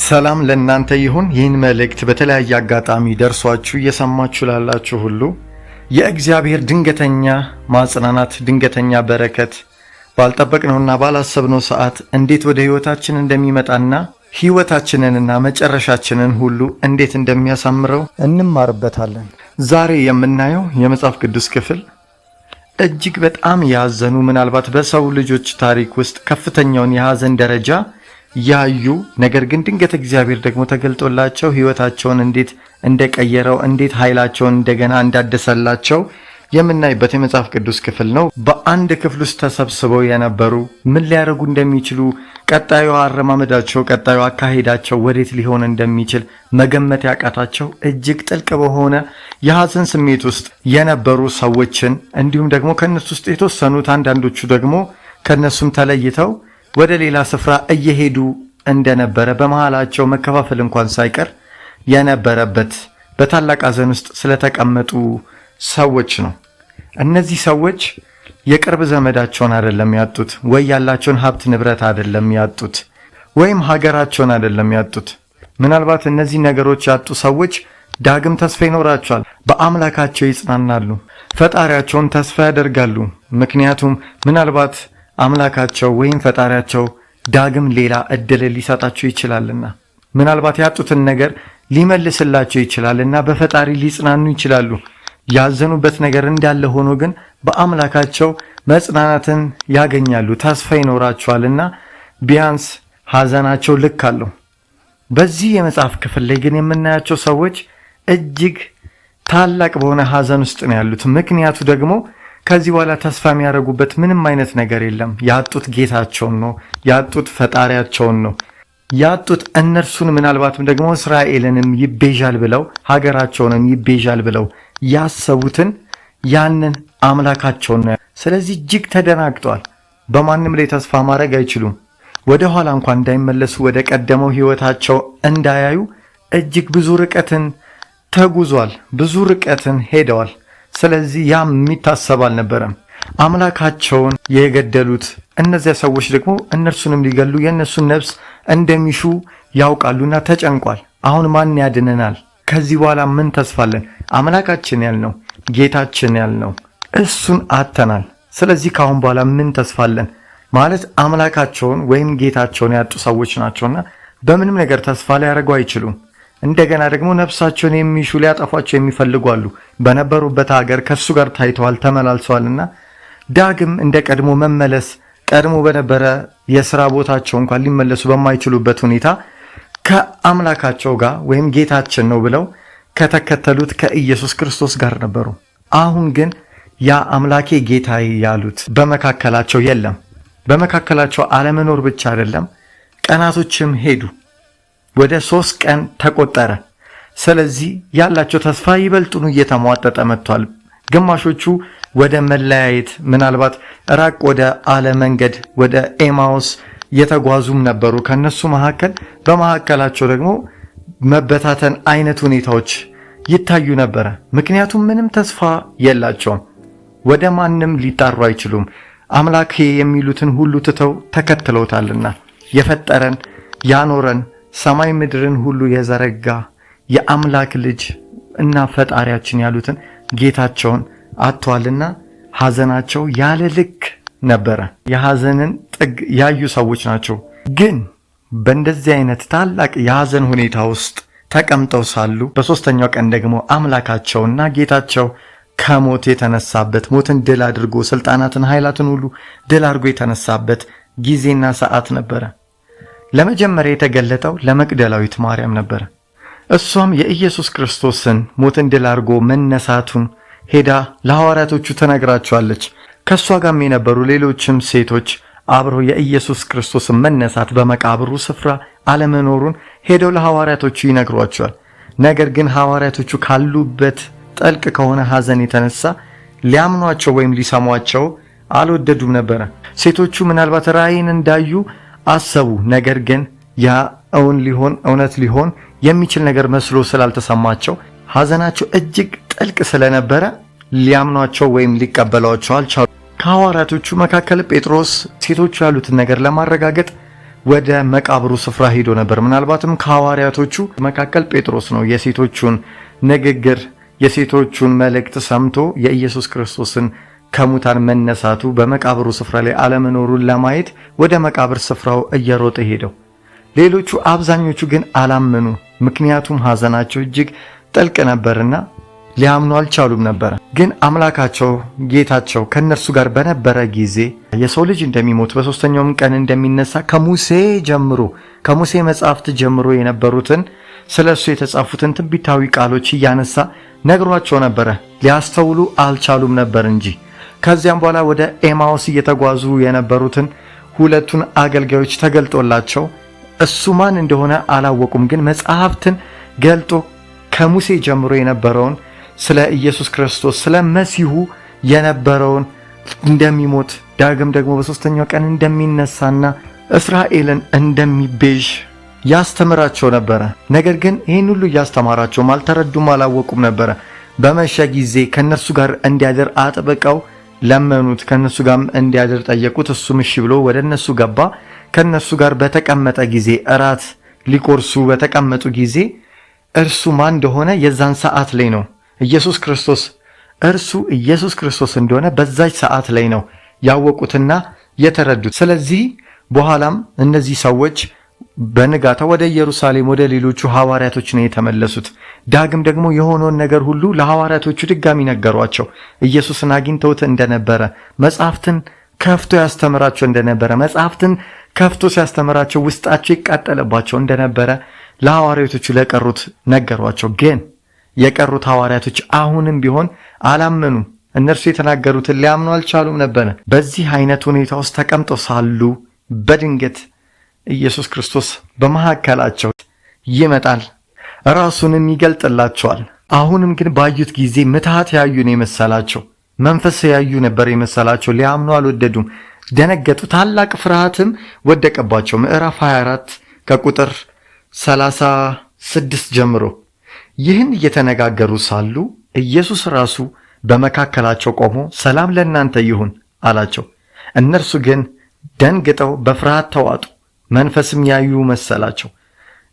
ሰላም ለእናንተ ይሁን። ይህን መልእክት በተለያየ አጋጣሚ ደርሷችሁ እየሰማችሁ ላላችሁ ሁሉ የእግዚአብሔር ድንገተኛ ማጽናናት፣ ድንገተኛ በረከት ባልጠበቅነውና ባላሰብነው ሰዓት እንዴት ወደ ሕይወታችን እንደሚመጣና ሕይወታችንንና መጨረሻችንን ሁሉ እንዴት እንደሚያሳምረው እንማርበታለን። ዛሬ የምናየው የመጽሐፍ ቅዱስ ክፍል እጅግ በጣም ያዘኑ፣ ምናልባት በሰው ልጆች ታሪክ ውስጥ ከፍተኛውን የሐዘን ደረጃ ያዩ፣ ነገር ግን ድንገት እግዚአብሔር ደግሞ ተገልጦላቸው ሕይወታቸውን እንዴት እንደቀየረው፣ እንዴት ኃይላቸውን እንደገና እንዳደሰላቸው የምናይበት የመጽሐፍ ቅዱስ ክፍል ነው። በአንድ ክፍል ውስጥ ተሰብስበው የነበሩ፣ ምን ሊያደርጉ እንደሚችሉ፣ ቀጣዩ አረማመዳቸው፣ ቀጣዩ አካሄዳቸው ወዴት ሊሆን እንደሚችል መገመት ያቃታቸው፣ እጅግ ጥልቅ በሆነ የሐዘን ስሜት ውስጥ የነበሩ ሰዎችን፣ እንዲሁም ደግሞ ከእነሱ ውስጥ የተወሰኑት፣ አንዳንዶቹ ደግሞ ከእነሱም ተለይተው ወደ ሌላ ስፍራ እየሄዱ እንደነበረ፣ በመሃላቸው መከፋፈል እንኳን ሳይቀር የነበረበት፣ በታላቅ ሐዘን ውስጥ ስለተቀመጡ ሰዎች ነው። እነዚህ ሰዎች የቅርብ ዘመዳቸውን አይደለም ያጡት፣ ወይ ያላቸውን ሀብት ንብረት አይደለም ያጡት፣ ወይም ሀገራቸውን አይደለም ያጡት። ምናልባት እነዚህ ነገሮች ያጡ ሰዎች ዳግም ተስፋ ይኖራቸዋል። በአምላካቸው ይጽናናሉ፣ ፈጣሪያቸውን ተስፋ ያደርጋሉ። ምክንያቱም ምናልባት አምላካቸው ወይም ፈጣሪያቸው ዳግም ሌላ እድል ሊሰጣቸው ይችላልና፣ ምናልባት ያጡትን ነገር ሊመልስላቸው ይችላልና በፈጣሪ ሊጽናኑ ይችላሉ። ያዘኑበት ነገር እንዳለ ሆኖ ግን በአምላካቸው መጽናናትን ያገኛሉ፣ ተስፋ ይኖራቸዋልና ቢያንስ ሐዘናቸው ልክ አለው። በዚህ የመጽሐፍ ክፍል ላይ ግን የምናያቸው ሰዎች እጅግ ታላቅ በሆነ ሐዘን ውስጥ ነው ያሉት። ምክንያቱ ደግሞ ከዚህ በኋላ ተስፋ የሚያደርጉበት ምንም አይነት ነገር የለም። ያጡት ጌታቸውን ነው፣ ያጡት ፈጣሪያቸውን ነው፣ ያጡት እነርሱን፣ ምናልባትም ደግሞ እስራኤልንም ይቤዣል ብለው፣ ሀገራቸውንም ይቤዣል ብለው ያሰቡትን ያንን አምላካቸውን ነው። ስለዚህ እጅግ ተደናግጧል። በማንም ላይ ተስፋ ማድረግ አይችሉም። ወደ ኋላ እንኳን እንዳይመለሱ፣ ወደ ቀደመው ሕይወታቸው እንዳያዩ እጅግ ብዙ ርቀትን ተጉዟል። ብዙ ርቀትን ሄደዋል። ስለዚህ ያም የሚታሰብ አልነበረም። አምላካቸውን የገደሉት እነዚያ ሰዎች ደግሞ እነርሱንም ሊገሉ የእነሱን ነፍስ እንደሚሹ ያውቃሉና ተጨንቋል። አሁን ማን ያድነናል? ከዚህ በኋላ ምን ተስፋለን? አምላካችን ያልነው፣ ጌታችን ያልነው እሱን አጥተናል። ስለዚህ ከአሁን በኋላ ምን ተስፋለን? ማለት አምላካቸውን ወይም ጌታቸውን ያጡ ሰዎች ናቸውና በምንም ነገር ተስፋ ሊያደርጉ አይችሉም። እንደገና ደግሞ ነፍሳቸውን የሚሹ፣ ሊያጠፏቸው የሚፈልጉ አሉ። በነበሩበት ሀገር ከእሱ ጋር ታይተዋል፣ ተመላልሰዋልና ዳግም እንደ ቀድሞ መመለስ፣ ቀድሞ በነበረ የስራ ቦታቸው እንኳን ሊመለሱ በማይችሉበት ሁኔታ ከአምላካቸው ጋር ወይም ጌታችን ነው ብለው ከተከተሉት ከኢየሱስ ክርስቶስ ጋር ነበሩ። አሁን ግን ያ አምላኬ ጌታዬ ያሉት በመካከላቸው የለም። በመካከላቸው አለመኖር ብቻ አይደለም፣ ቀናቶችም ሄዱ። ወደ 3 ቀን ተቆጠረ። ስለዚህ ያላቸው ተስፋ ይበልጡኑ እየተሟጠጠ መጥቷል። ግማሾቹ ወደ መለያየት፣ ምናልባት ራቅ ወደ አለ መንገድ ወደ ኤማውስ የተጓዙም ነበሩ። ከነሱ መካከል በመካከላቸው ደግሞ መበታተን አይነት ሁኔታዎች ይታዩ ነበረ። ምክንያቱም ምንም ተስፋ የላቸውም። ወደ ማንም ሊጣሩ አይችሉም። አምላኬ የሚሉትን ሁሉ ትተው ተከትለውታልና፣ የፈጠረን፣ ያኖረን፣ ሰማይ ምድርን ሁሉ የዘረጋ የአምላክ ልጅ እና ፈጣሪያችን ያሉትን ጌታቸውን አጥተዋልና ሐዘናቸው ያለ ልክ ነበረ። የሐዘንን ጥግ ያዩ ሰዎች ናቸው። ግን በእንደዚህ አይነት ታላቅ የሐዘን ሁኔታ ውስጥ ተቀምጠው ሳሉ በሦስተኛው ቀን ደግሞ አምላካቸውና ጌታቸው ከሞት የተነሳበት፣ ሞትን ድል አድርጎ፣ ስልጣናትን ኃይላትን ሁሉ ድል አድርጎ የተነሳበት ጊዜና ሰዓት ነበረ። ለመጀመሪያ የተገለጠው ለመግደላዊት ማርያም ነበረ። እሷም የኢየሱስ ክርስቶስን ሞትን ድል አድርጎ መነሳቱን ሄዳ ለሐዋርያቶቹ ተነግራቸዋለች። ከእሷ ጋርም የነበሩ ሌሎችም ሴቶች አብረው የኢየሱስ ክርስቶስን መነሳት፣ በመቃብሩ ስፍራ አለመኖሩን ሄደው ለሐዋርያቶቹ ይነግሯቸዋል። ነገር ግን ሐዋርያቶቹ ካሉበት ጥልቅ ከሆነ ሐዘን የተነሳ ሊያምኗቸው ወይም ሊሰሟቸው አልወደዱም ነበረ። ሴቶቹ ምናልባት ራእይን እንዳዩ አሰቡ። ነገር ግን ያ እውን ሊሆን፣ እውነት ሊሆን የሚችል ነገር መስሎ ስላልተሰማቸው፣ ሐዘናቸው እጅግ ጥልቅ ስለነበረ ሊያምኗቸው ወይም ሊቀበሏቸው አልቻሉ። ከሐዋርያቶቹ መካከል ጴጥሮስ ሴቶቹ ያሉትን ነገር ለማረጋገጥ ወደ መቃብሩ ስፍራ ሄዶ ነበር። ምናልባትም ከሐዋርያቶቹ መካከል ጴጥሮስ ነው የሴቶቹን ንግግር የሴቶቹን መልእክት ሰምቶ የኢየሱስ ክርስቶስን ከሙታን መነሳቱ በመቃብሩ ስፍራ ላይ አለመኖሩን ለማየት ወደ መቃብር ስፍራው እየሮጠ ሄደው። ሌሎቹ አብዛኞቹ ግን አላመኑ። ምክንያቱም ሐዘናቸው እጅግ ጥልቅ ነበርና ሊያምኑ አልቻሉም ነበር። ግን አምላካቸው ጌታቸው ከእነርሱ ጋር በነበረ ጊዜ የሰው ልጅ እንደሚሞት በሦስተኛውም ቀን እንደሚነሳ ከሙሴ ጀምሮ ከሙሴ መጻሕፍት ጀምሮ የነበሩትን ስለ እሱ የተጻፉትን ትንቢታዊ ቃሎች እያነሳ ነግሯቸው ነበረ። ሊያስተውሉ አልቻሉም ነበር እንጂ። ከዚያም በኋላ ወደ ኤማውስ እየተጓዙ የነበሩትን ሁለቱን አገልጋዮች ተገልጦላቸው እሱ ማን እንደሆነ አላወቁም። ግን መጽሐፍትን ገልጦ ከሙሴ ጀምሮ የነበረውን ስለ ኢየሱስ ክርስቶስ ስለ መሲሁ የነበረውን እንደሚሞት ዳግም ደግሞ በሦስተኛው ቀን እንደሚነሳና እስራኤልን እንደሚቤዥ ያስተምራቸው ነበረ። ነገር ግን ይህን ሁሉ እያስተማራቸውም አልተረዱም፣ አላወቁም ነበረ። በመሸ ጊዜ ከእነርሱ ጋር እንዲያድር አጥብቀው ለመኑት። ከእነሱ ጋርም እንዲያድር ጠየቁት። እሱም እሺ ብሎ ወደ እነሱ ገባ። ከእነርሱ ጋር በተቀመጠ ጊዜ እራት ሊቆርሱ በተቀመጡ ጊዜ እርሱ ማን እንደሆነ የዛን ሰዓት ላይ ነው ኢየሱስ ክርስቶስ እርሱ ኢየሱስ ክርስቶስ እንደሆነ በዛች ሰዓት ላይ ነው ያወቁትና የተረዱት። ስለዚህ በኋላም እነዚህ ሰዎች በንጋታው ወደ ኢየሩሳሌም ወደ ሌሎቹ ሐዋርያቶች ነው የተመለሱት። ዳግም ደግሞ የሆነውን ነገር ሁሉ ለሐዋርያቶቹ ድጋሚ ነገሯቸው። ኢየሱስን አግኝተውት እንደነበረ፣ መጽሐፍትን ከፍቶ ያስተምራቸው እንደነበረ፣ መጽሐፍትን ከፍቶ ሲያስተምራቸው ውስጣቸው ይቃጠለባቸው እንደነበረ ለሐዋርያቶቹ ለቀሩት ነገሯቸው። ግን የቀሩት ሐዋርያቶች አሁንም ቢሆን አላመኑም። እነርሱ የተናገሩትን ሊያምኑ አልቻሉም ነበረ። በዚህ አይነት ሁኔታ ውስጥ ተቀምጠው ሳሉ በድንገት ኢየሱስ ክርስቶስ በመካከላቸው ይመጣል፣ ራሱንም ይገልጥላቸዋል። አሁንም ግን ባዩት ጊዜ ምትሃት ያዩ ነው የመሰላቸው፣ መንፈስ ያዩ ነበር የመሰላቸው። ሊያምኑ አልወደዱም፣ ደነገጡ፣ ታላቅ ፍርሃትም ወደቀባቸው። ምዕራፍ 24 ከቁጥር 36 ጀምሮ ይህን እየተነጋገሩ ሳሉ ኢየሱስ ራሱ በመካከላቸው ቆሞ ሰላም ለእናንተ ይሁን አላቸው። እነርሱ ግን ደንግጠው በፍርሃት ተዋጡ፣ መንፈስም ያዩ መሰላቸው።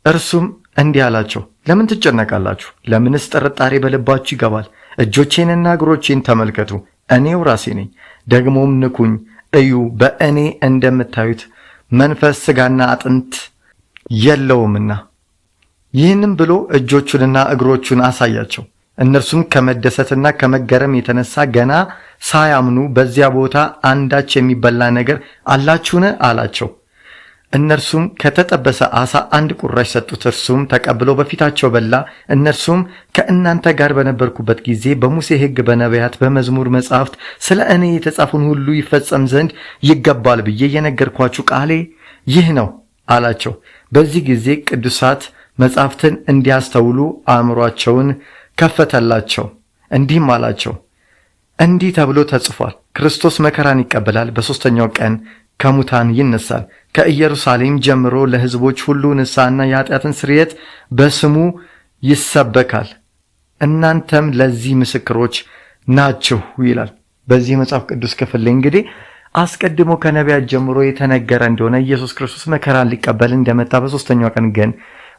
እርሱም እንዲህ አላቸው፣ ለምን ትጨነቃላችሁ? ለምንስ ጥርጣሬ በልባችሁ ይገባል? እጆቼንና እግሮቼን ተመልከቱ፣ እኔው ራሴ ነኝ። ደግሞም ንኩኝ፣ እዩ፣ በእኔ እንደምታዩት መንፈስ ሥጋና አጥንት የለውምና። ይህንም ብሎ እጆቹንና እግሮቹን አሳያቸው። እነርሱም ከመደሰትና ከመገረም የተነሳ ገና ሳያምኑ በዚያ ቦታ አንዳች የሚበላ ነገር አላችሁን? አላቸው። እነርሱም ከተጠበሰ ዓሣ አንድ ቁራሽ ሰጡት። እርሱም ተቀብሎ በፊታቸው በላ። እነርሱም ከእናንተ ጋር በነበርኩበት ጊዜ በሙሴ ሕግ፣ በነቢያት፣ በመዝሙር መጻሕፍት ስለ እኔ የተጻፉን ሁሉ ይፈጸም ዘንድ ይገባል ብዬ የነገርኳችሁ ቃሌ ይህ ነው አላቸው። በዚህ ጊዜ ቅዱሳት መጻሕፍትን እንዲያስተውሉ አእምሯቸውን ከፈተላቸው። እንዲህም አላቸው፣ እንዲህ ተብሎ ተጽፏል፣ ክርስቶስ መከራን ይቀበላል፣ በሦስተኛው ቀን ከሙታን ይነሳል። ከኢየሩሳሌም ጀምሮ ለሕዝቦች ሁሉ ንስሐና የኃጢአትን ስርየት በስሙ ይሰበካል። እናንተም ለዚህ ምስክሮች ናችሁ ይላል። በዚህ መጽሐፍ ቅዱስ ክፍል ላይ እንግዲህ አስቀድሞ ከነቢያት ጀምሮ የተነገረ እንደሆነ ኢየሱስ ክርስቶስ መከራን ሊቀበል እንደመጣ በሦስተኛው ቀን ግን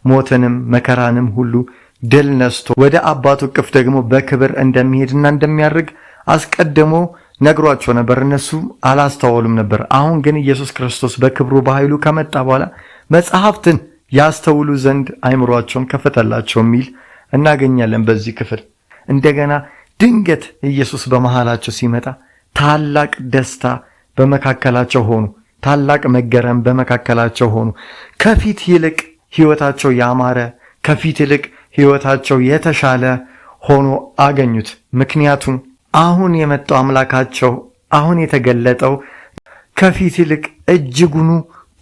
ሞትንም መከራንም ሁሉ ድል ነስቶ ወደ አባቱ እቅፍ ደግሞ በክብር እንደሚሄድና እንደሚያርግ አስቀድሞ ነግሯቸው ነበር። እነሱ አላስተዋሉም ነበር። አሁን ግን ኢየሱስ ክርስቶስ በክብሩ በኃይሉ ከመጣ በኋላ መጽሐፍትን ያስተውሉ ዘንድ አይምሯቸውን ከፈተላቸው የሚል እናገኛለን በዚህ ክፍል። እንደገና ድንገት ኢየሱስ በመሃላቸው ሲመጣ ታላቅ ደስታ በመካከላቸው ሆኑ። ታላቅ መገረም በመካከላቸው ሆኑ። ከፊት ይልቅ ሕይወታቸው ያማረ፣ ከፊት ይልቅ ሕይወታቸው የተሻለ ሆኖ አገኙት። ምክንያቱም አሁን የመጣው አምላካቸው አሁን የተገለጠው ከፊት ይልቅ እጅጉኑ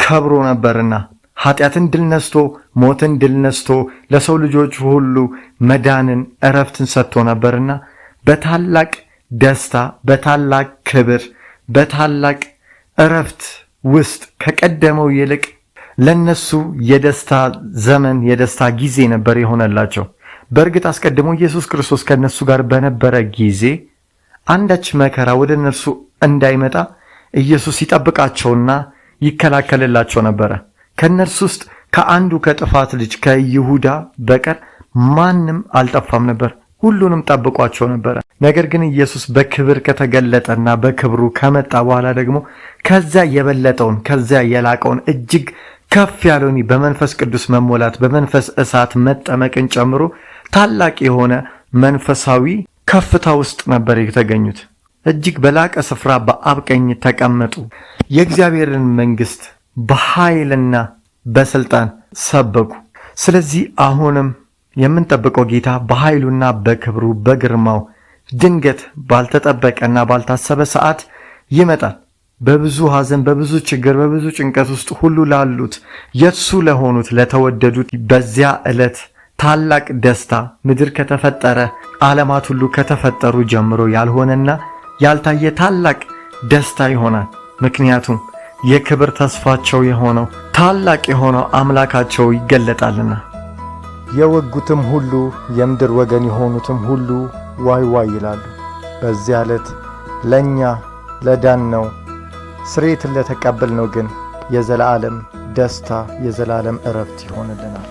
ከብሮ ነበርና ኃጢአትን ድል ነስቶ ሞትን ድል ነስቶ ለሰው ልጆች ሁሉ መዳንን እረፍትን ሰጥቶ ነበርና በታላቅ ደስታ በታላቅ ክብር በታላቅ እረፍት ውስጥ ከቀደመው ይልቅ ለነሱ የደስታ ዘመን የደስታ ጊዜ ነበር የሆነላቸው። በእርግጥ አስቀድሞ ኢየሱስ ክርስቶስ ከነሱ ጋር በነበረ ጊዜ አንዳች መከራ ወደ እነርሱ እንዳይመጣ ኢየሱስ ይጠብቃቸውና ይከላከልላቸው ነበረ። ከእነርሱ ውስጥ ከአንዱ ከጥፋት ልጅ ከይሁዳ በቀር ማንም አልጠፋም ነበር። ሁሉንም ጠብቋቸው ነበረ። ነገር ግን ኢየሱስ በክብር ከተገለጠና በክብሩ ከመጣ በኋላ ደግሞ ከዚያ የበለጠውን፣ ከዚያ የላቀውን፣ እጅግ ከፍ ያለውን በመንፈስ ቅዱስ መሞላት፣ በመንፈስ እሳት መጠመቅን ጨምሮ ታላቅ የሆነ መንፈሳዊ ከፍታ ውስጥ ነበር የተገኙት። እጅግ በላቀ ስፍራ በአብ ቀኝ ተቀመጡ። የእግዚአብሔርን መንግስት በኃይልና በስልጣን ሰበኩ። ስለዚህ አሁንም የምንጠብቀው ጌታ በኃይሉና በክብሩ በግርማው ድንገት ባልተጠበቀና ባልታሰበ ሰዓት ይመጣል። በብዙ ሐዘን፣ በብዙ ችግር፣ በብዙ ጭንቀት ውስጥ ሁሉ ላሉት፣ የእሱ ለሆኑት፣ ለተወደዱት በዚያ ዕለት ታላቅ ደስታ፣ ምድር ከተፈጠረ፣ ዓለማት ሁሉ ከተፈጠሩ ጀምሮ ያልሆነና ያልታየ ታላቅ ደስታ ይሆናል። ምክንያቱም የክብር ተስፋቸው የሆነው ታላቅ የሆነው አምላካቸው ይገለጣልና። የወጉትም ሁሉ፣ የምድር ወገን የሆኑትም ሁሉ ዋይ ዋይ ይላሉ። በዚያ ዕለት ለእኛ ለዳንነው፣ ስርየትን ለተቀበልነው ግን የዘላለም ደስታ፣ የዘላለም ዕረፍት ይሆንልናል።